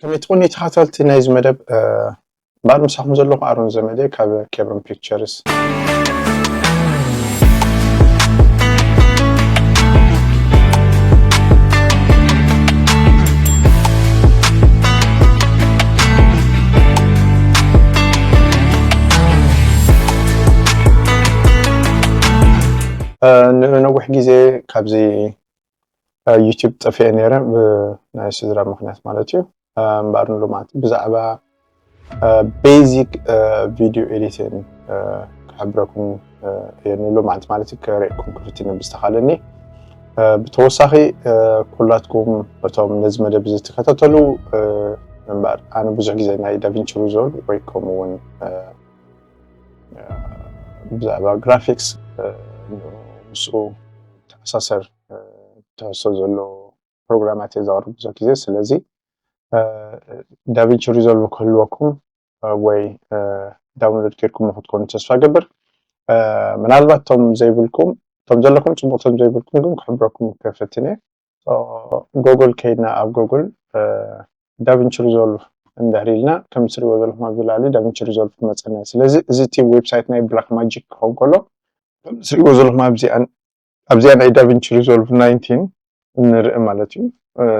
ከመይ ትኾኑ ተኸታተልቲ ናይዚ መደብ? እምበኣር ምሳኹም ዘለኹ ኣሮን ዘመደ ካብ ኬብሮን ፒክቸርስ። ንነዊሕ ግዜ ካብዚ ዩቲዩብ ጠፊኤ ነይረ፣ ብናይ ስድራ ምኽንያት ማለት እዩ። እምበኣር ንሎማዓንቲ ብዛዕባ ቤዚክ ቪድዮ ኤዲቲን ክሕብረኩም እየ ንሎማዓንቲ ማለት እዩ። ከርእየኩም ክፍትን ብዝተኻለኒ። ብተወሳኺ ኩላትኩም እቶም ነዚ መደብ እዚ ትከታተሉ፣ እምበኣር ኣነ ብዙሕ ግዜ ናይ ዳቪንቺ ሪዞልቭ ወይ ከምኡ እውን ብዛዕባ ግራፊክስ ምስኡ ተኣሳሰር ትሕዝቶ ዘሎ ፕሮግራማት እየ ዘቕርብ ብዙሕ ግዜ። ስለዚ ዳቪንቺ ሪዞልቭ ክህልወኩም ወይ ዳውንሎድ ጌርኩም ክትኮኑ ተስፋ ገብር። ምናልባት እቶም ዘይብልኩም፣ እቶም ዘለኩም ጽቡቕ፣ እቶም ዘይብልኩም ግን ክሕብረኩም ክፈትን እየ። ጎግል ከይድና ኣብ ጎግል ዳቪንቺ ሪዞልቭ እንድሕር ኢልና ከም ትሪእዎ ዘለኹም ኣብዚ ላዕሊ ዳቪንቺ ሪዞልቭ ክመፀና እዩ። ስለዚ እዚ እቲ ዌብሳይት ናይ ብላክ ማጂክ ክኸውን ከሎ ከም ትሪእዎ ዘለኹም ኣብዚኣ ኣብዚኣ ናይ ዳቪንቺ ሪዞልቭ ናይንቲን ንርኢ ማለት እዩ።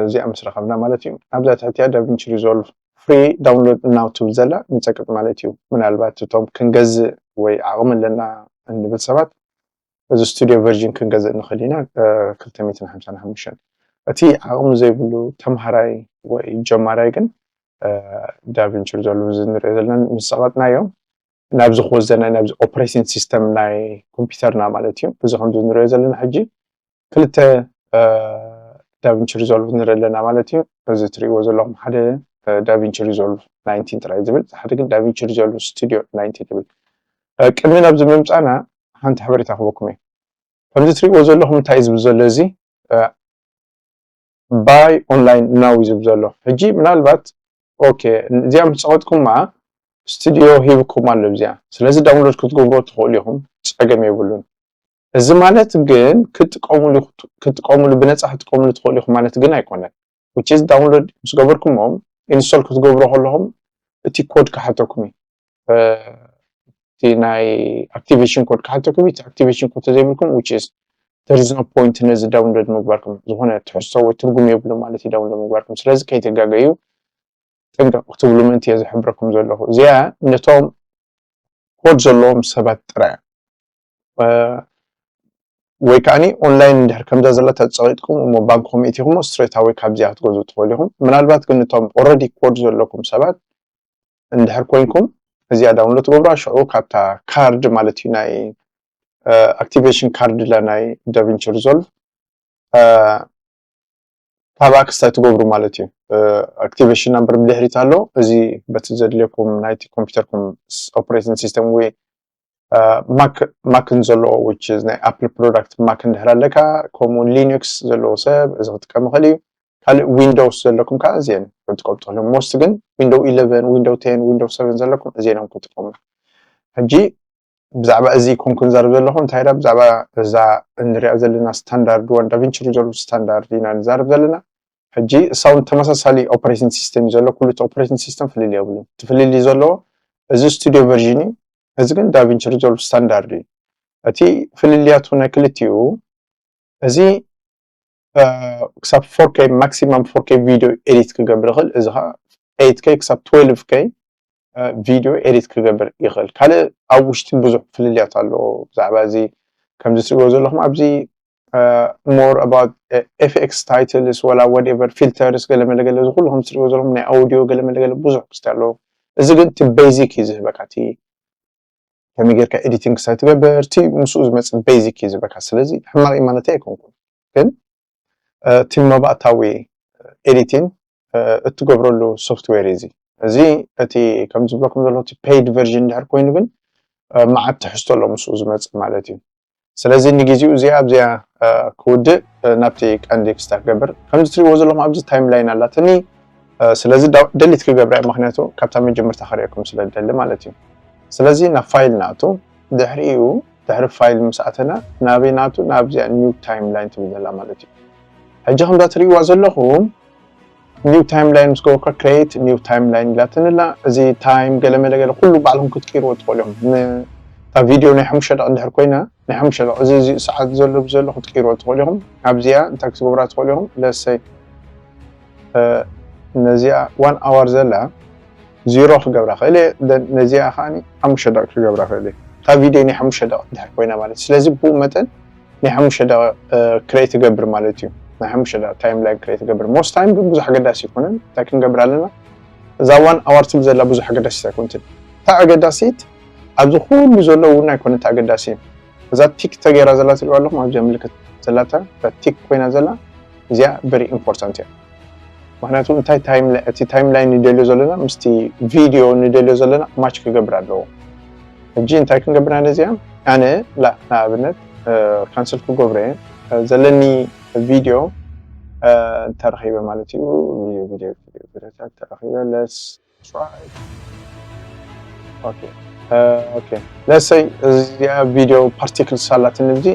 እዚኣ ምስ ረኸብና ማለት እዩ ኣብዛ ትሕቲያ ዳቪንቺ ሪዞልቭ ፍሪ ዳውንሎድ ናው ትብል ዘላ ንፀቅጥ ማለት እዩ። ምናልባት እቶም ክንገዝእ ወይ ዓቕሚ ኣለና እንብል ሰባት እዚ ስቱዲዮ ቨርዥን ክንገዝእ ንኽእል ኢና። ክልተ ሚእትን ሓምሳን ሓሙሽተን እቲ ዓቕሚ ዘይብሉ ተምሃራይ ወይ ጀማራይ ግን ዳቪንቺ ሪዞልቭ እዚ ንሪኦ ዘለና ምስ ፀቐጥናዮ ናብዚ ክወስደና ናብዚ ኦፕሬቲንግ ሲስተም ናይ ኮምፒውተርና ማለት እዩ። እዚ ከምዚ ንሪኦ ዘለና ሕጂ ክልተ ዳቪንቺ ሪዞልቭ ንርኢ ኣለና ማለት እዩ። እዚ ትሪእዎ ዘለኹም ሓደ ዳቪንቺ ሪዞልቭ ናይንቲን ጥራይ ዝብል፣ ሓደ ግን ዳቪንቺ ሪዞልቭ ስቱዲዮ ናይንቲን ዝብል። ቅድሚ ናብዚ ምምፃና ሓንቲ ሓበሬታ ክበኩም እየ። ከምዚ ትሪእዎ ዘለኹም እንታይ ዝብል ዘሎ እዚ ባይ ኦንላይን ናው እዩ ዝብል ዘሎ። ሕጂ ምናልባት ኦኬ እዚኣ ምስ ፀቐጥኩማ ስቱዲዮ ሂብኩም ኣሎ እዚኣ። ስለዚ ዳውንሎድ ክትገብሮ ትኽእሉ ኢኹም፣ ፀገም የብሉን። እዚ ማለት ግን ክትጥቀሙሉ ክትጥቀሙሉ ብነፃ ክትጥቀሙሉ ትኽእሉ ኢኹም ማለት ግን ኣይኮነን። Which is ዳውንሎድ ምስ ገበርኩሞ ኢንስቶል ክትገብሮ ከለኹም እቲ ኮድ ክሓተኩም እዩ። እቲ ናይ ኣክቲቬሽን ኮድ ክሓተኩም እዩ። እቲ ኣክቲቬሽን ኮድ ተዘይብልኩም which is there is no point ነዚ ዳውንሎድ ምግባርኩም፣ ዝኾነ ትሕዝቶ ወይ ትርጉም የብሉ ማለት እዩ ዳውንሎድ ምግባርኩም። ስለዚ ከይትጋገዩ ጥንቅቕ ክትብሉ ምእንቲ እየ ዝሕብረኩም ዘለኹ። እዚኣ ነቶም ኮድ ዘለዎም ሰባት ጥራይ ወይ ከዓኒ ኦንላይን እንድሕር ከምዛ ዘለታ ተፀቂጥኩም እሞ ባንክኹም ኢትኹሞ ስትሬት ኣወይ ካብዚኣ ክትገዝኡ ትኽእሉ ኢኹም። ምናልባት ግን እቶም ኦረዲ ኮድ ዘለኩም ሰባት እንድሕር ኮይንኩም እዚኣ ዳውንሎድ ትገብሩ ሽዑ ካብታ ካርድ ማለት እዩ ናይ ኣክቲቬሽን ካርድ ላ ናይ ዳቪንቺ ሪዞልቭ ካብ ኣክስታይ ትገብሩ ማለት እዩ። ኣክቲቬሽን ናምበር ብድሕሪት ኣሎ። እዚ በቲ ዘድልየኩም ናይቲ ኮምፒውተርኩም ኦፕሬቲንግ ሲስተም ወይ ማክን ዘለዎ which is ናይ ኣፕል ፕሮዳክት ማክ እንድሕር ኣለካ ከምኡ ሊኑክስ ዘለዎ ሰብ እዚ ክጥቀም ይኽእል እዩ። ካልእ ዊንዶውስ ዘለኩም ከዓ እዚአን ክትጥቀሙ ትኽእሉ። ሞስት ግን ዊንዶው ኢለቨን፣ ዊንዶው ቴን፣ ዊንዶው ሰቨን ዘለኩም እዚአን እዮም ክትጥቀሙ። ሕጂ ብዛዕባ እዚ ይኮንኩ ንዛረብ ዘለኹ እንታይ ዳ ብዛዕባ እዛ እንሪኣ ዘለና ስታንዳርድ ዋን ዳቪንቺ ሪዞልቭ ስታንዳርድ ኢና ንዛረብ ዘለና። ሕጂ እሳውን ተመሳሳሊ ኦፕሬቲንግ ሲስተም እዩ ዘሎ። ኩሉ እቲ ኦፕሬቲንግ ሲስተም ፍልልይ የብሉ። እቲ ፍልልይ ዘለዎ እዚ ስቱዲዮ ቨርዥን እዩ። እዚ ግን ዳቪንቺ ሪዞልቭ ስታንዳርድ እዩ። እቲ ፍልልያቱ ናይ ክልቲኡ እዚ ክሳብ ፎር ኬ ማክሲማም ፎር ኬ ቪዲዮ ኤዲት ክገብር ይኽእል። እዚ ከዓ ኤይት ኬ ክሳብ ትዌልቭ ኬ ቪዲዮ ኤዲት ክገብር ይኽእል። ካልእ ኣብ ውሽጢ ብዙሕ ፍልልያት ኣለዎ ብዛዕባ እዚ ከምዚ ትሪእዎ ዘለኹም ኣብዚ more about ኤፍ ኤክስ ታይትልስ ወላ whatever ፊልተርስ ገለ መለ ገለ እዚ ኩሉ ከም ትሪእዎ ዘለኹም ናይ ኣውዲዮ ገለ መለ ገለ ብዙሕ ክስቲ ኣለዎ። እዚ ግን እቲ ቤዚክ እዩ ዝህበካ እቲ ከመይ ጌርካ ኤዲቲንግ ክሳይ ትገብር እቲ ምስኡ ዝመፅእ ቤዚክ እዩ ዝበካ። ስለዚ ሕማቕ እዩ ማለት ኣይኮንኩን፣ ግን እቲ መባእታዊ ኤዲቲን እትገብረሉ ሶፍትዌር እዩ እዚ። እዚ እቲ ከም ዝብለኩም ዘለኹ እቲ ፔይድ ቨርዥን እንድሕር ኮይኑ ግን መዓት ትሕዝቶ ኣሎ ምስኡ ዝመፅእ ማለት እዩ። ስለዚ ንግዜኡ እዚኣ ኣብዚኣ ክውድእ ናብቲ ቀንዲ ክስታ ክገብር ከምዚ ትሪእዎ ዘለኹም ኣብዚ ታይም ላይን ኣላትኒ። ስለዚ ደሊት ክገብራ ምክንያቱ ካብታ መጀመርታ ክርእየኩም ስለ ደሊ ማለት እዩ። ስለዚ ናብ ፋይል ናቱ ድሕሪኡ ድሕሪ ፋይል ምስ ኣተና ናበይ ናቱ ናብዚኣ ኒው ታይም ላይን ትብል ዘላ ማለት እዩ። ሕጂ ከምዛ ትሪእዋ ዘለኹም new timeline ምስ ገበርካ create new timeline ኢላትንላ። እዚ time ገለ መለ ገለ ኩሉ ባዕልኩም ክትቅይርዎ ትኽእሉ ኢኹም። እታ ቪድዮ ናይ ሓሙሽተ ደቂ እንድሕር ኮይና ናይ ሓሙሽተ ደቂ እዚ ሰዓት ዘሎ ብዘሎ ክትቅይርዎ ትኽእሉ ኢኹም። ኣብዚኣ እንታይ ክትገብራ ትኽእሉ ኢኹም? ለሰይ ነዚኣ one hour ዘላ ዜሮ ክገብራ ክእል እየ። ነዚኣ ከዓ ሓሙሽተ ደቂ ክገብራ ክእል እየ። እታ ቪድዮ ናይ ሓሙሽተ ደቂ እንድሕር ኮይና ማለት እዩ። ስለዚ ብኡ መጠን ናይ ሓሙሽተ ደቂ create ገብር ማለት እዩ። ናይ ሓሙሽተ ደቂ time line create ገብር። Most time ግን ብዙሕ ኣገዳሲ ኣይኮነን። እንታይ ክንገብር ኣለና? እዛ one hour ትብል ዘላ ብዙሕ ኣገዳሲት ኣይኮነትን። እታ ኣገዳሲት ኣብዚ ኩሉ ዘሎ እውን ኣይኮነን። እታ ኣገዳሲ እዛ ቲክ ተገይራ ዘላ ትሪእዋ ኣለኹም። ኣብዚኣ ምልክት ዘላታ እዛ ቲክ ኮይና ዘላ እዚኣ very important እያ። ምክንያቱ እንታይ time እቲ time line ንደልዮ ዘለና ምስቲ ቪድዮ ንደልዮ ዘለና match ክገብር ኣለዎ። ሕጂ እንታይ ክንገብር ኢና ነዚኣ? ኣነ ንኣብነት cancel ክገብሮ እየ። ዘለኒ ቪድዮ እንተረኺበ ማለት እዩ። ቪድዮ ቪድዮ ቪድዮታት ተረኺበ let's try okay okay let's say እዚኣ ቪድዮ particles ኣላትኒ እዚ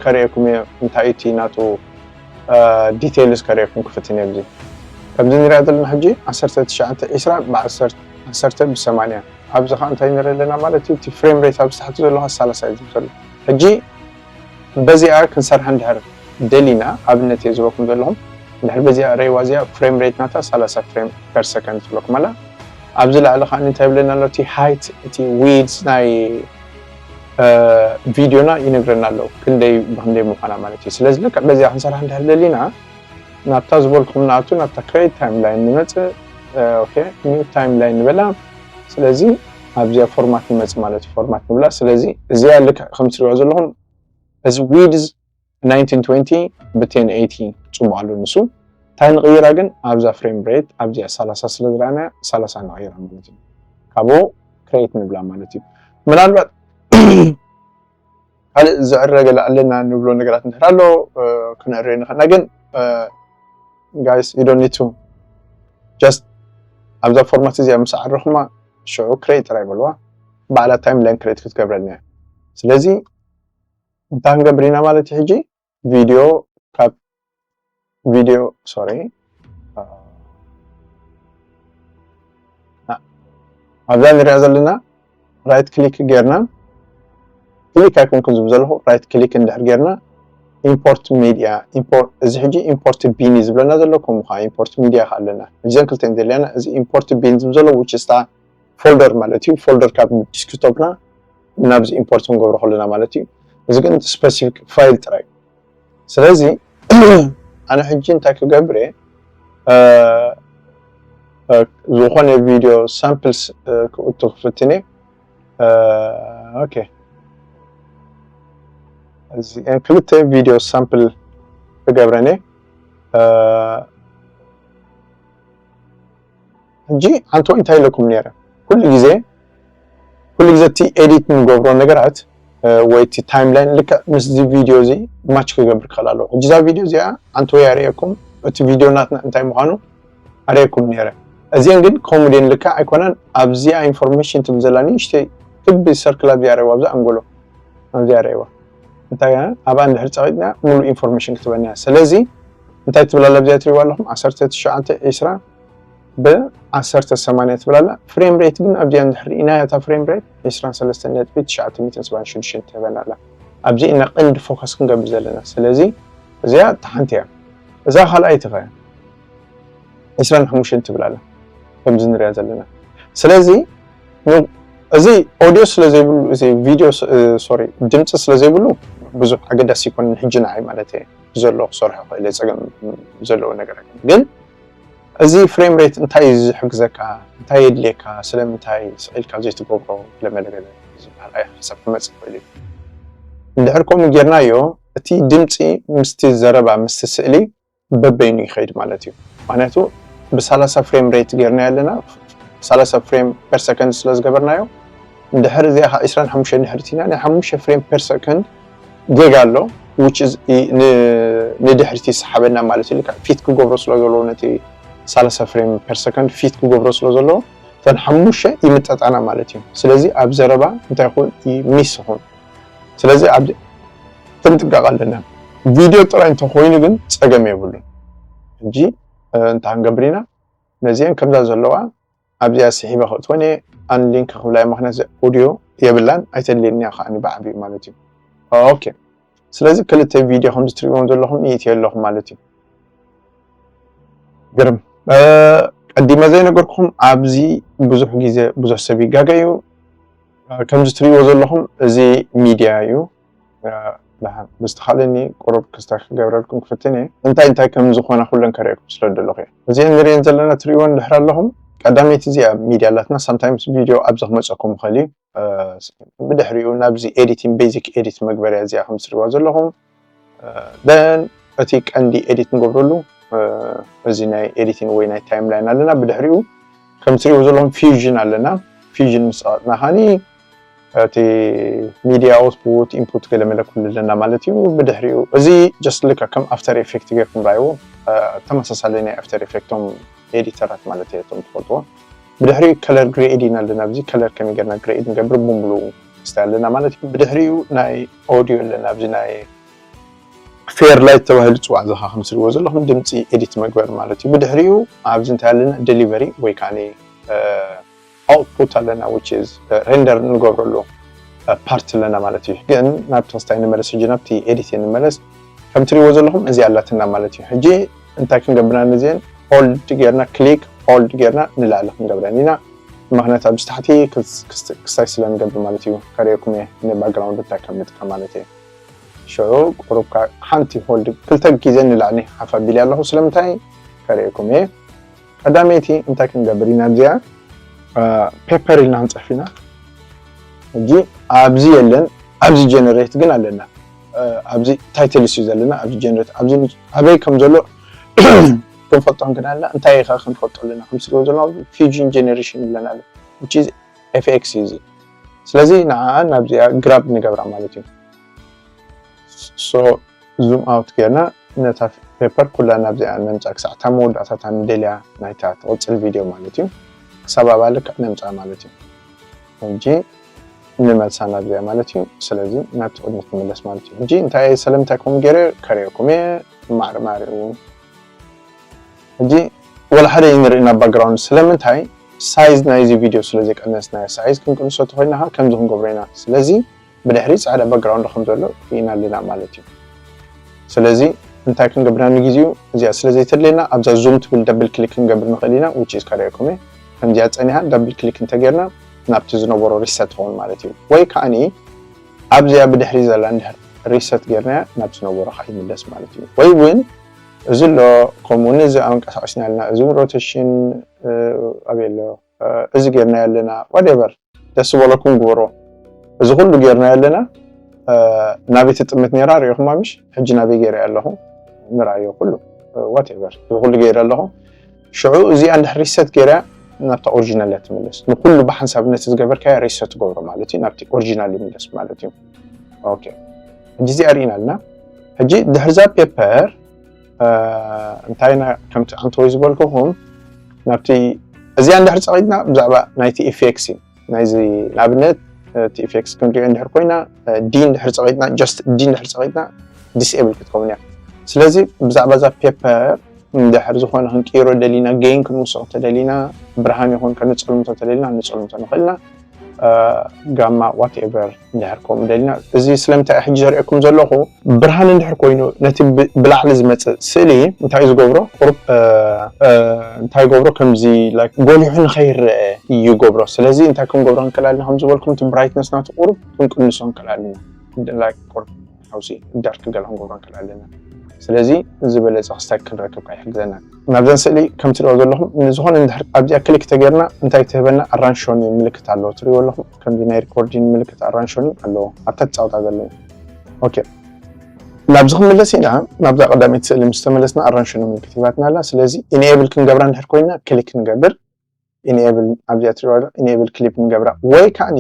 ከርእየኩም እየ። እንታይ እቲ ናቱ details ከርእየኩም ክፍትን እየ። እዚ ከምዚ ንሪኣ ዘለና ሕጂ ዓሰርተ ትሽዓተ ዒስራ ብ ዓሰርተ ብሰማንያ ኣብዚ ከዓ እንታይ ንርኢ ኣለና ማለት እዩ? እቲ frame rate ኣብዚ ታሕቲ ዘሎ ከዓ ሰላሳ እዩ ዝብል ዘሎ። ሕጂ በዚኣ ክንሰርሕ እንድሕር ደሊና ኣብነት እየ ዝበኩም ዘለኹም። እንድሕር በዚኣ ረይዋ እዚኣ frame rate ናታ ሰላሳ frame per second ትብለኩም ኣላ። ኣብዚ ላዕሊ ከዓ እንታይ ይብለና ኣሎ? እቲ height እቲ width ናይ ቪድዮና ይነግረና ኣሎ ክንደይ ብክንደይ ምዃና ማለት እዩ። ስለዚ ልክዕ በዚኣ ክንሰርሕ እንድሕር ደሊና ናብታ ዝበልኩም ንኣቱ ናብታ create timeline ንመፅእ። okay new timeline ንበላ። ስለዚ ኣብዚኣ format ንመፅእ ማለት እዩ። Format ንብላ። ስለዚ እዚኣ ልክዕ ከም ትሪእዋ ዘለኹም እዚ width nineteen twenty ብ ten eighty ፅቡቅ ኣሎ ንሱ። እንታይ ንቅይራ ግን ኣብዛ frame rate ኣብዚኣ ሰላሳ ስለ ዝረኣና ሰላሳ ንቅይራ ማለት እዩ። ካብኡ create ንብላ ማለት እዩ። ምናልባት ካልእ ዝዕረ ገለ ኣለና ንብሎ ነገራት እንድሕር ኣሎ ክነዕርዮ ንኽእልና። ግን guys you don't need to just ኣብዛ format እዚኣ ምስ ዓረኹማ ሽዑ create ጥራይ በልዋ። ባዕላ timeline create ክትገብረልና እያ። ስለዚ እንታይ ክንገብር ኢና ማለት እዩ? ሕጂ ቪድዮ ካብ ቪድዮ sorry ኣብዛ ንሪኣ ዘለና right click ጌርና click ኣይኮንኩን ዝብል ዘለኹ right click እንድሕር ጌርና import media እዚ ሕጂ import bin እዩ ዝብለና ዘሎ። ከምኡ ከዓ import media ከዓ ኣለና። እዘን ክልተን ዘድልያና እዚ import bin ዝብል ዘሎ which is folder ማለት እዩ። Folder ካብ desktop ና ናብዚ import ክንገብሮ ከለና ማለት እዩ። እዚ ግን specific file ጥራይ። ስለዚ ኣነ ሕጂ እንታይ ክገብር እየ? ዝኾነ ቪድዮ samples ክእቱ ክፍትን እየ። okay እዚአን ክልተ ቪድዮ sample ክገብረን እየ። ሕጂ ኣንተ እንታይ ኢለኩም ነይረ? ኩሉ ግዜ ኩሉ ግዜ እቲ edit ንገብሮ ነገራት ወይ እቲ timeline ልክዕ ምስዚ ቪድዮ እዚ match ክገብር ክኽእል ኣለዎ። ሕጂ እዛ ቪድዮ እዚኣ ኣንተ ያርእየኩም እቲ ቪድዮ ናትና እንታይ ምዃኑ ኣርእየኩም ነይረ። እዚአን ግን ከምኡ ድየን ልክዕ ኣይኮነን። ኣብዚኣ information ትብል ዘላ ንእሽተይ ክቢ circle ኣብዚኣ ርእይዋ ኣብዛ ኣንጎሎ ኣብዚኣ ርእይዋ እንታይ ኣብኣ እንድሕር ፀቒጥና ሙሉእ information ክትበና እያ። ስለዚ እንታይ ትብል ኣላ ኣብዚኣ ትሪእዋ ኣለኹም ዓሰርተ ትሽዓተ ዒስራ ብ ዓሰርተ ሰማንያ ትብል ኣላ። Frame rate ግን ኣብዚኣ እንድሕር ርኢናያ እታ frame rate ዒስራን ሰለስተን ነጥቢ ትሽዓተ ሚእትን ሰብዓን ሽዱሽተን ትህበና ኣላ። ኣብዚ ኢና ቀንዲ focus ክንገብር ዘለና። ስለዚ እዚኣ እታ ሓንቲ እያ። እዛ ካልኣይቲ ኸ ዒስራን ሓሙሽተን ትብል ኣላ ከምዚ ንሪኣ ዘለና። ስለዚ እዚ audio ስለ ዘይብሉ እዚ ቪድዮ sorry ድምፂ ስለ ዘይብሉ ብዙሕ ኣገዳሲ ኣይኮነን ሕጂ ንዓይ ማለት እየ። ብዘለዎ ክሰርሖ ክእል እየ ፀገም ዘለዎ ነገር ኣይኮነን። ግን እዚ frame rate እንታይ እዩ ዝሕግዘካ? እንታይ የድልየካ? ስለምንታይ ስቕ ኢልካ ዘይትገብሮ? ገለመለ ዝበሃል ኣይ ሓሳብ ክመፅእ ይኽእል እዩ። እንድሕር ከምኡ ጌርናዮ እቲ ድምፂ ምስቲ ዘረባ ምስቲ ስእሊ በበይኑ ይኸይድ ማለት እዩ። ምክንያቱ ብሰላሳ frame rate ጌርናዮ ኣለና ሰላሳ frame per second ስለ ዝገበርናዮ እንድሕር እዚኣ ከዓ ዒስራን ሓሙሽተ እንድሕር እቲና ናይ ሓሙሽተ frame per second ጌጋ ኣሎ which is ንድሕሪት ይሰሓበና ማለት እዩ። ልክዕ fit ክገብሮ ስለ ዘለዎ ነቲ ሰላሳ frame per second fit ክገብሮ ስለ ዘለዎ እተን ሓሙሽተ ይምጠጣና ማለት እዩ። ስለዚ ኣብ ዘረባ እንታይ ይኹን miss ይኹን ስለዚ ኣብ ጥንቃቐ ኣለና። ቪድዮ ጥራይ እንተኮይኑ ግን ፀገም የብሉን። ሕጂ እንታይ ክንገብር ኢና? ነዚአን ከምዛ ዘለዋ ኣብዚኣ ስሒበ ክእትወን እየ። ኣን ሊንክ ክብላ እየ፣ ምኽንያት ኦዲዮ የብላን፣ ኣይተድልየኒ እያ ከዓኒ ብዓብዩ ማለት እዩ። ኦኬ፣ ስለዚ ክልተ ቪድዮ ከምዚ ትሪእዎም ዘለኹም ይእትየ ኣለኹ ማለት እዩ። ግርም ቀዲመ ዘይነገርኩም ኣብዚ ብዙሕ ግዜ ብዙሕ ሰብ ይጋገ እዩ። ከምዚ ትሪእዎ ዘለኹም እዚ ሚድያ እዩ። ብዝተኻለኒ ቁሩብ ክስታ ክገብረልኩም ክፍትን እየ። እንታይ እንታይ ከም ዝኾነ ኩለን ከርእየኩም ስለ ዘለኹ እየ። እዚአን ንሪአን ዘለና ትሪእወን ድሕር ኣለኹም። ቀዳመይቲ እዚኣ ሚድያ ኣላትና። ሳምታይምስ ቪድዮ ኣብዚ ክመፀኩም ይኽእል እዩ። ብድሕሪኡ ናብዚ ኤዲቲንግ፣ ቤዚክ ኤዲት መግበርያ እዚኣ ከም ትሪእዋ ዘለኹም። ደን እቲ ቀንዲ ኤዲት ንገብረሉ እዚ ናይ ኤዲቲንግ ወይ ናይ ታይም ላይን ኣለና። ብድሕሪኡ ከም ትሪእዎ ዘለኹም ፊውዥን ኣለና። ፊውዥን ምስ ኣወፅና ኻኒ እቲ ሚድያ ኣውትፑት ኢንፑት ገለ መለ ኩሉ ኣለና ማለት እዩ። ብድሕሪኡ እዚ ጀስት ልካ ከም ኣፍተር ኤፌክት ጌርኩም ራይዎ። ተመሳሳሊ ናይ ኣፍተር ኤፌክቶም ኤዲተራት ማለት እየ እቶም ትፈልጥዎ። ብድሕሪኡ ከለር ግሬድ ኢና ኣለና። ኣብዚ ከለር ከመይ ጌርና ግሬድ ንገብር ብምሉኡ ስታይ ኣለና ማለት እዩ። ብድሕሪኡ ናይ ኦዲዮ ኣለና። ኣብዚ ናይ ፌር ላይት ተባሂሉ ዝፅዋዕ፣ እዚ ኸዓ ከም ትሪእዎ ዘለኹም ድምፂ ኤዲት መግበር ማለት እዩ። ብድሕሪኡ ኣብዚ እንታይ ኣለና? ዴሊቨሪ ወይ ከዓ ኣውትፑት ኣለና፣ which is ሬንደር ንገብረሉ ፓርት ኣለና ማለት እዩ። ግን ናብ ተስታይ ንመለስ፣ ሕጂ ናብቲ ኤዲት ንመለስ። ከም ትሪእዎ ዘለኹም እዚ ኣላትና ማለት እዩ። ሕጂ እንታይ ክንገብር ኢና? ነዚአን ሆልድ ጌርና፣ ክሊክ ሆልድ ጌርና ንላዕሊ ክንገብረን ኢና። ምኽንያት ኣብዚ ታሕቲ ክስ- ክስ- ክስታይ ስለ ንገብር ማለት እዩ። ከርእየኩም እየ ንባክግራውንድ እንታይ ከም ንጥቀም ማለት እየ። ሽዑ ቁሩብካ ሓንቲ ሆልድ ክልተ ግዜ ንላዕሊ ሓፍ ኣቢለ ኣለኹ። ስለምንታይ ከርእየኩም እየ። ቀዳመይቲ እንታይ ክንገብር ኢና? እዚኣ ፔፐር ኢልና ክንፅሕፍ ኢና። ሕጂ ኣብዚ የለን፣ ኣብዚ ጀነሬት ግን ኣለና። ኣብዚ ታይትልስ እዩ ዘለና፣ ኣብዚ ጀነሬት፣ ኣብዚ ኣበይ ከም ዘሎ ክንፈልጦ ክንክእል ኣለና። እንታይ ኢኻ ክንፈልጦ ኣለና? ከም ስለ ዘሎ ፊውዥን ጀነሬሽን ይብለና ኣሎ፣ which is ኤፍ ኤክስ እዩ እዚ። ስለዚ ንዓኣ ናብዚኣ ግራብ ንገብራ ማለት እዩ። ሶ ዙም ኣውት ጌርና ነታ ፔፐር ኩላ ናብዚኣ ነምፃ፣ ክሳዕ እታ መወዳእታታ ንደልያ ናይታ ትቕፅል ቪድዮ ማለት እዩ። ክሳብ ኣብኣ ልክዕ ነምፃ ማለት እዩ። ሕጂ ንመልሳ ናብዚኣ ማለት እዩ። ስለዚ ናብቲ ቅድሚት ንመለስ ማለት እዩ። ሕጂ እንታይ እየ፣ ስለምንታይ ከምኡ ገይረ ከርእየኩም እየ። ማዕረ ማዕሪኡ ሕጂ ወላ ሓደ ይንርኢ ናብ ባክግራውንድ። ስለምንታይ? ሳይዝ ናይዚ ቪድዮ ስለ ዘይቀነስናዮ። ሳይዝ ክንቅንሶ ተኾይና ኸዓ ከምዚ ክንገብሮ ኢና። ስለዚ ብድሕሪ ፃዕዳ ባክግራውንድ ከም ዘሎ ርኢና ኣለና ማለት እዩ። ስለዚ እንታይ ክንገብር ኢና ንግዜኡ? እዚኣ ስለ ዘይተድልየና ኣብዛ ዙም ትብል ደብል ክሊክ ክንገብር ንኽእል ኢና፣ which is ከርእየኩም እየ። ከምዚኣ ፀኒሓ ደብል ክሊክ እንተጌርና ናብቲ ዝነበሮ ሪሰት ትኸውን ማለት እዩ። ወይ ከዓኒ ኣብዚኣ ብድሕሪ ዘላ እንድሕር ሪሰት ጌርናያ ናብ ዝነበሮ ከዓ ይምለስ ማለት እዩ። ወይ እውን እዚ ኣሎ፣ ከምኡ እውን እዚ ኣንቀሳቒስና ኣለና፣ እዚ እውን ሮቴሽን ኣበይ ኣሎ፣ እዚ ጌርናዮ ኣለና፣ ዋትኤቨር ደስ ዝበለኩም ግበሮ። እዚ ኩሉ ጌርናዮ ኣለና። ናበይ ትጥምት ነይራ ርኢኹማ ምሽ? ሕጂ ናበይ ገይረያ ኣለኹ? ንርኣዮ ኩሉ፣ ዋትኤቨር፣ እዚ ኩሉ ገይረ ኣለኹ። ሽዑ እዚኣ እንድሕር ሪሰት ገይረያ ናብታ ኦሪጂናል እያ ትምለስ። ንኩሉ ብሓንሳብ ነቲ ዝገበርካዮ ሪሰት ትገብሮ ማለት እዩ፣ ናብቲ ኦሪጂናል ይምለስ ማለት እዩ። ኦኬ፣ ሕጂ እዚኣ ርኢና ኣለና። ሕጂ ድሕርዛ ፔፐር እንታይ ኢና ከምቲ ኣንተወይ ዝበልኩኹም ናብቲ እዚኣ እንድሕር ጸቒጥና ብዛዕባ ናይቲ ኢፌክስ እዩ። ናይዚ ንኣብነት እቲ ኢፌክስ ክንሪኦ እንድሕር ኮይና ዲ እንድሕር ጸቒጥና፣ ጀስት ዲ እንድሕር ጸቒጥና ዲስኤብል ክትከውን እያ። ስለዚ ብዛዕባ እዛ ፔፐር እንድሕር ዝኾነ ክንቅይሮ ደሊና፣ ጌን ክንውስኽ ተደሊና፣ ብርሃን ይኹን ከነጸልምቶ ተደሊና፣ ነጸልምቶ ንኽእል ኢና። ጋማ ዋትኤቨር እንድሕር ከምኡ ደሊና። እዚ ስለምንታይ ሕጂ ዘርእየኩም ዘለኹ፣ ብርሃን እንድሕር ኮይኑ ነቲ ብ- ብላዕሊ ዝመጽእ ስእሊ እንታይ እዩ ዝገብሮ? ቁሩብ እ፣ እ፣ እንታይ ይገብሮ? ከምዚ ላይክ ጎሊሑ ንኸይረአ ይገብሮ። ስለዚ እንታይ ክንገብሮ ንክእል ኣለና? ከም ዝበልኩም እቲ ብራይትነስ ናቱ ቁሩብ ክንቅንሶ ንክእል ኣለና። ላይክ ቁሩብ ሓውሲ ዳርክ ገለ ክንገብሮ ንክእል ኣለና። ስለዚ ዝበለጸ ክስታይ ክንረክብ ከዓ ይሕግዘና። ናብዘን ስእሊ ከም ትሪኦ ዘለኹም ንዝኾነ እንድሕር ኣብዚኣ ክሊክ ተገይርና እንታይ ትህበና? ኣራንሾኒ ምልክት ኣለዎ፣ ትሪእዎ ኣለኹም። ከምዚ ናይ ሪኮርዲንግ ምልክት ኣራንሾኒ ኣለዎ ኣብታ ትጻወታ ዘሎ። ኦኬ፣ ናብዚ ክንምለስ ኢና። ናብዛ ቀዳመይቲ ስእሊ ምስ ተመለስና ኣራንሾኒ ምልክት ሂባትና ኣላ። ስለዚ ኢንኤብል ክንገብራ እንድሕር ኮይና ክሊክ ንገብር። ኢንኤብል ኣብዚኣ ትሪእዋ ኢንኤብል ክሊፕ ንገብራ ወይ ከዓኒ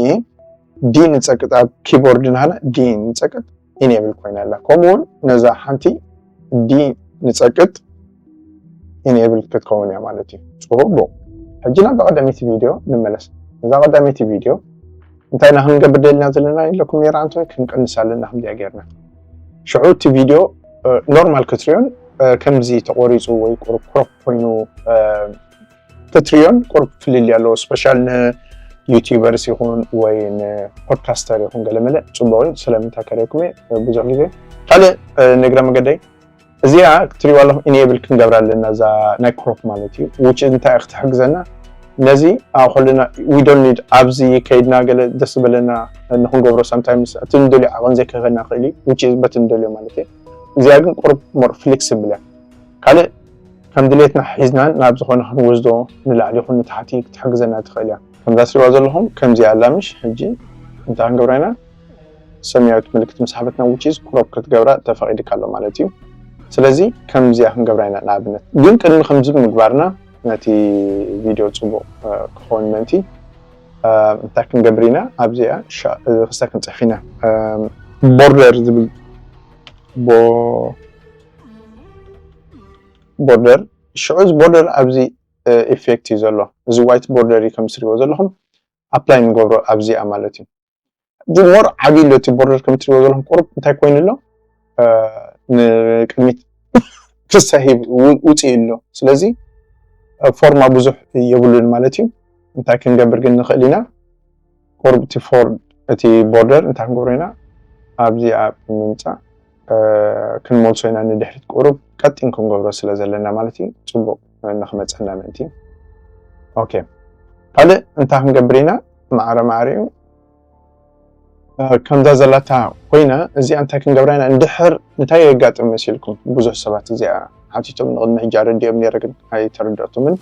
ዲ ንጸቅጥ፣ ኣብ ኪቦርድ ናህና ዲ ንጸቅጥ፣ ኢንኤብል ኮይና ኣላ። ከምኡ እውን ነዛ ሓንቲ ዲ ንጸቅጥ ኢንኤብል ክትከውን እያ ማለት እዩ። ጽቡቕ። ሕጂ ናብ ቀዳመይቲ ቪድዮ ንመለስ። እዛ ቀዳመይቲ ቪድዮ እንታይ ኢና ክንገብር ደሊና ዘለና ኢለኩም ነይረ ኣንተ፣ ክንቀንሳ ኣለና ከምዚኣ ጌርና። ሽዑ እቲ ቪድዮ ኖርማል ክትሪኦን ከምዚ ተቆሪፁ ወይ ቁሩብ ክሮፕ ኮይኑ ተትሪዮን ቁሩብ ፍልልይ ኣለዎ። ስፔሻል ንዩቲዩበርስ ይኹን ወይ ንፖድካስተር ይኹን ገለመለ ፅቡቅ እዩ። ስለምንታይ ከሪኩም ብዙሕ ግዜ ካልእ ንግረ መገደይ እዚኣ ክትሪዋ ኣለኹም ኢኔብል ክንገብራ ኣለና እዛ ናይ ክሮፕ ማለት እዩ። ውጭ እንታይ ክትሕግዘና ነዚ ኣኸልና ዊዶን ኒድ ኣብዚ ከይድና ገለ ደስ ዝበለና ንክንገብሮ ሳምታይምስ እቲ ንደልዮ ዓቐን ዘይከኸና ክእል እዩ ውጭ በቲ ንደልዮ ማለት እዩ። እዚኣ ግን ቁሩብ ሞር ፍሌክስብል እያ። ካልእ ከም ድሌትና ሒዝናን ናብ ዝኾነ ክንወስዶ ንላዕሊ ይኹን ንታሕቲ ክትሕግዘና ትኽእል እያ። ከምዛ ትሪዋ ዘለኹም ከምዚ ኣላ ምሽ ሕጂ እንታይ ክንገብራ ኢና ሰማያዊት ምልክት ምስ ሓበትና ውጭ ክሮፕ ክትገብራ ተፈቒድካ ኣሎ ማለት እዩ። ስለዚ ከምዚኣ ክንገብራ ኢና ንኣብነት ግን ቅድሚ ከምዚ ምግባርና ነቲ ቪድዮ ፅቡቕ ክኸውን ምእንቲ እንታይ ክንገብር ኢና ኣብዚኣ ክስታ ክንፅሕፍ ኢና ቦርደር ዝብል ቦርደር ሽዑ እዚ ቦርደር ኣብዚ ኢፌክት እዩ ዘሎ። እዚ ዋይት ቦርደር እዩ ከም ትሪእዎ ዘለኹም ኣፕላይ ንገብሮ ኣብዚኣ ማለት እዩ። ሞር ዓብዪ ኣሎ እቲ ቦርደር ከም ትሪእዎ ዘለኹም ቁሩብ እንታይ ኮይኑ ኣሎ ንቅድሚት ክስታ ሂብ ውፅእ ኣሎ። ስለዚ ፎርማ ብዙሕ የብሉን ማለት እዩ። እንታይ ክንገብር ግን ንኽእል ኢና ቁሩብ እቲ ፎርድ እቲ ቦርደር እንታይ ክንገብሮ ኢና ኣብዚኣ ብምምፃእ ክንመልሶ ኢና ንድሕሪት ቁሩብ ቀጢን ክንገብሮ ስለ ዘለና ማለት እዩ ፅቡቅ ንክመፀና ምእንቲ ኦኬ ካልእ እንታይ ክንገብር ኢና ማዕረ ማዕሪኡ ከምዛ ዘላታ ኮይና እዚኣ እንታይ ክንገብራ ኢና እንድሕር እንታይ የጋጥም መሲልኩም ብዙሕ ሰባት እዚኣ ሓቲቶም ንቅድሚ ሕጂ ኣረዲኦም ነረ ግን ኣይተረደእቱምን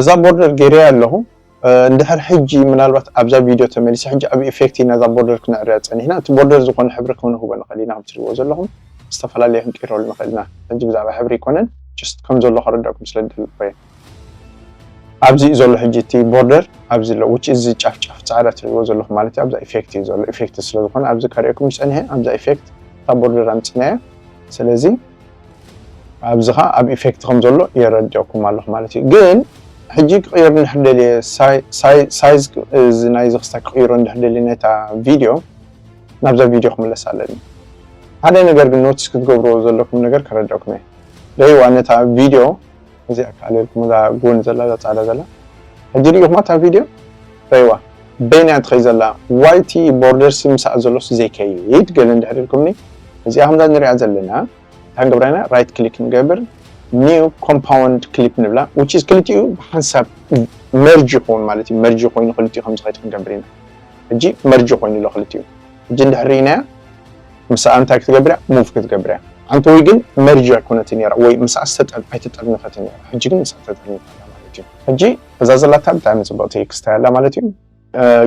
እዛ ቦርደር ገይረያ ኣለኹ እንድሕር ሕጂ ምናልባት ኣብዛ ቪድዮ ተመሊሰ ሕጂ ኣብ ኢፌክት ኢና እዛ ቦርደር ክነዕርያ ፀኒሕና እቲ ቦርደር ዝኾነ ሕብሪ ክንህቦ ንኽእል ኢና ከም ትሪእዎ ዘለኹም ዝተፈላለየ ክንቀይረሉ ንኽእል ኢና ሕጂ ብዛዕባ ሕብሪ ኣይኮነን ጀስት ከም ዘሎ ከረዳእኩም ስለ ዝደለኹ እየ ኣብዚ እዩ ዘሎ ሕጂ እቲ ቦርደር ኣብዚ ኣሎ ውጭ እዚ ጫፍ ጫፍ ፃዕዳ ትሪእዎ ዘለኹም ማለት እዩ ኣብዛ ኢፌክት እዩ ዘሎ ኢፌክት ስለ ዝኾነ ኣብዚ ከርእየኩም ዝፀኒሐ ኣብዛ ኢፌክት እታ ቦርደር ኣምፅናያ ስለዚ ኣብዚ ኸዓ ኣብ ኢፌክት ከም ዘሎ የረድኦኩም ኣለኹ ማለት እዩ ግን ሕጂ ክቕይር እንድሕር ደልየ ሳይዝ ናይዚ ክስታ ክቕይሮ እንድሕር ደልየ ነታ ቪድዮ ናብዛ ቪድዮ ክምለስ ኣለኒ ሓደ ነገር ግን ኖቲስ ክትገብርዎ ዘለኩም ነገር ከረድኦኩም እየ ደይዋ ነታ ቪድዮ እዚኣ ከኣልየልኩም እዛ ጎን ዘላ እዛ ፃዕዳ ዘላ ሕጂ ሪኢኹማ እታ ቪድዮ ረይዋ በይና ትኸይ ዘላ ዋይቲ ቦርደርሲ ምሳኣ ዘሎስ ዘይከይድ ገለ እንድሕር ኢልኩምኒ እዚኣ ከምዛ ንሪኣ ዘለና እታ ንገብራ ኢና ራይት ክሊክ ንገብር ኒው ኮምፓውንድ ክሊፕ ንብላ which is ክልቲኡ ብሓንሳብ መርጅ ይኸውን ማለት እዩ መርጅ ኮይኑ ክልቲኡ ከም ዝኸይድ ክንገብር ኢና ሕጂ መርጅ ኮይኑ ኣሎ ክልቲኡ ሕጂ እንድሕር ርኢናያ ምስኣ እንታይ ክትገብር እያ ሙቭ ክትገብር እያ ዓንተወይ ግን መርጅ ኣይኮነትን ነራ ወይ ምስኣ ዝተጠር ኣይተጠርነፈትን ነራ ሕጂ ግን ምስኣ ተጠርኒፋ ኣላ ማለት እዩ ሕጂ እዛ ዘላታ ብጣዕሚ ፅብቕቲ ክስታይ ኣላ ማለት እዩ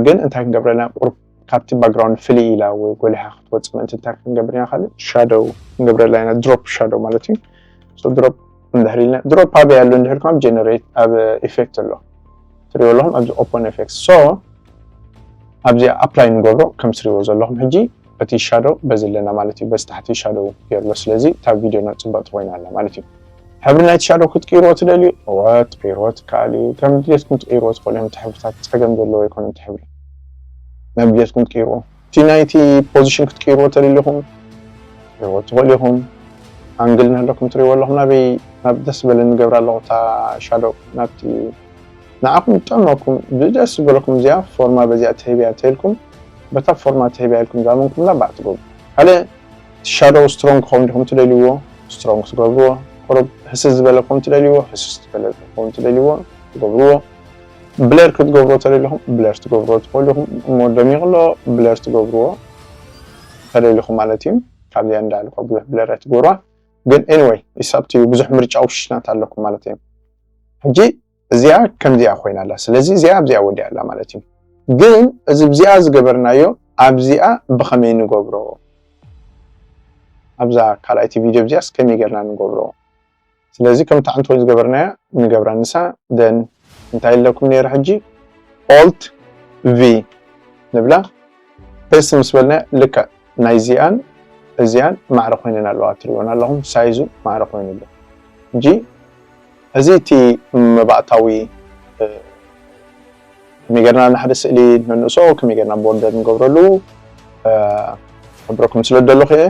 ግን እንታይ ክንገብረልና ቁሩብ ካብቲ ባክግራውንድ ፍልይ ኢላ ወይ ጎሊሓ ክትወፅእ ምእንቲ እንታይ ክንገብር ኢና ካልእ ሻዶው ክንገብረላ ኢና ድሮፕ ሻዶው ማለት እዩ ድሮፕ እንድሕር ኢልና ድሮፕ ኣበይ ኣሎ እንድሕር ከም ጀነሬት ኣብ ኢፌክት ኣሎ ትሪኦ ኣለኹም ኣብዚ ኦፖን ኢፌክት ሶ ኣብዚኣ ኣፕላይ ንገብሮ ከም ትሪእዎ ዘለኹም ሕጂ እቲ ሻዶ በዚ ኣለና ማለት እዩ በዚ ታሕቲ ሻዶ ገይርሎ ስለዚ እታ ቪድዮና ፅብቕቲ ኮይና ኣላ ማለት እዩ ሕብሪ ናይቲ ሻዶ ክትቅይርዎ ትደልዩ እወ ትቅይርዎ ትከኣል እዩ ከም ድሌትኩም ትቅይርዎ ትኽእሉ እዮም እቲ ሕብርታት ፀገም ዘለዎ ኣይኮነ እቲ ሕብሪ ናብ ድሌትኩም ትቅይርዎ እቲ ናይቲ ፖዚሽን ክትቅይርዎ ተደሊኹም ትቅይርዎ ትኽእሉ ኢኹም ኣንግል ንህለኩም ትሪእዎ ኣለኹም ናበይ ናብ ደስ ዝበለ ንገብራ ኣለኹ እታ ሻዶ ናብቲ ንዓኹም ጠመኩም ብደስ ዝበለኩም እዚኣ ፎርማ በዚኣ ተሂብያ ተልኩም በታ ፎርማ ተሂብያ ኢልኩም ዛመንኩምላ ባዕ ትገብሩ ካልእ ሻዶው ስትሮንግ ክኸውን ዲኹም ትደልይዎ ስትሮንግ ትገብርዎ ቁሩብ ህስስ ዝበለ ክኸውን ትደልይዎ ህስስ ዝበለ ክኸውን ትደልይዎ ትገብርዎ ብለር ክትገብርዎ ተደሊኹም ብለር ትገብርዎ ትኽእሉ ኢኹም እሞ ደሚቕ ኣሎ ብለር ትገብርዎ ተደሊኹም ማለት እዩ ካብዚኣ እንዳልኳ ብዙሕ ብለር ኣይትገብርዋ ግን anyway it's up to you ብዙሕ ምርጫ ኦፕሽናት ኣለኩም ማለት እዩ ሕጂ እዚኣ ከምዚኣ ኮይና ኣላ ስለዚ እዚኣ ኣብዚኣ ወዲኣ ኣላ ማለት እዩ ግን እዚ ብዚኣ ዝገበርናዮ ኣብዚኣ ብኸመይ ንገብሮ ኣብዛ ካልኣይቲ ቪድዮ ኣብዚኣስ ከመይ ጌርና ንገብሮ ስለዚ ከምቲ ዓንቶ ዝገበርናያ ንገብራ ንሳ then እንታይ ኣለኩም ነይረ ሕጂ ኦልት ቪ ንብላ ፔስት ምስ በልና ልክዕ ናይዚኣን እዚኣን ማዕረ ኮይነን ኣለዋ ትሪእወን ኣለኹም ሳይዙ ማዕረ ኮይኑ ኣሎ እንጂ እዚ እቲ መባእታዊ ከመይ ጌርና ንሓደ ስእሊ ነንእሶ ከመይ ጌርና ቦርደር ንገብረሉ ክሕብረኩም ስለ ደለኹ እየ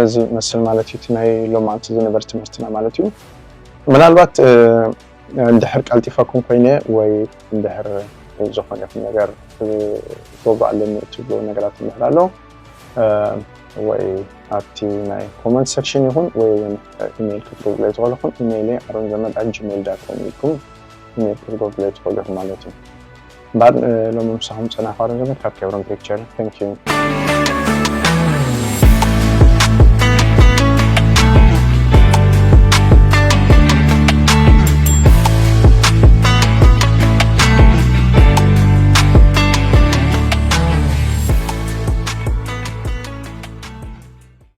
እዚ መስል ማለት እዩ እቲ ናይ ሎማዓንቲ ዝነበረ ትምህርትና ማለት እዩ። ምናልባት እንድሕር ቀልጢፈኩም ኮይነ ወይ እንድሕር ዝኾነ ይኹን ነገር ክገብር ኣለኒ እትብሉ ነገራት እንድሕር ኣሎ ወይ ኣብቲ ናይ comment section ይኹን ወይ እውን ኢሜይል ክትገብሩለይ ትኽእሉ ኢኹም። ኢሜይለይ ኣሮን ዘመድ at gmail dot com ኢልኩም ኢሜይል ክትገብሩለይ ትኽእሉ ኢኹም ማለት እዩ። እምበኣር ሎሚ ምሳኹም ፀናኹ ኣሮን ዘመድ ካብ ኬብሮን ፒክቸር። Thank you።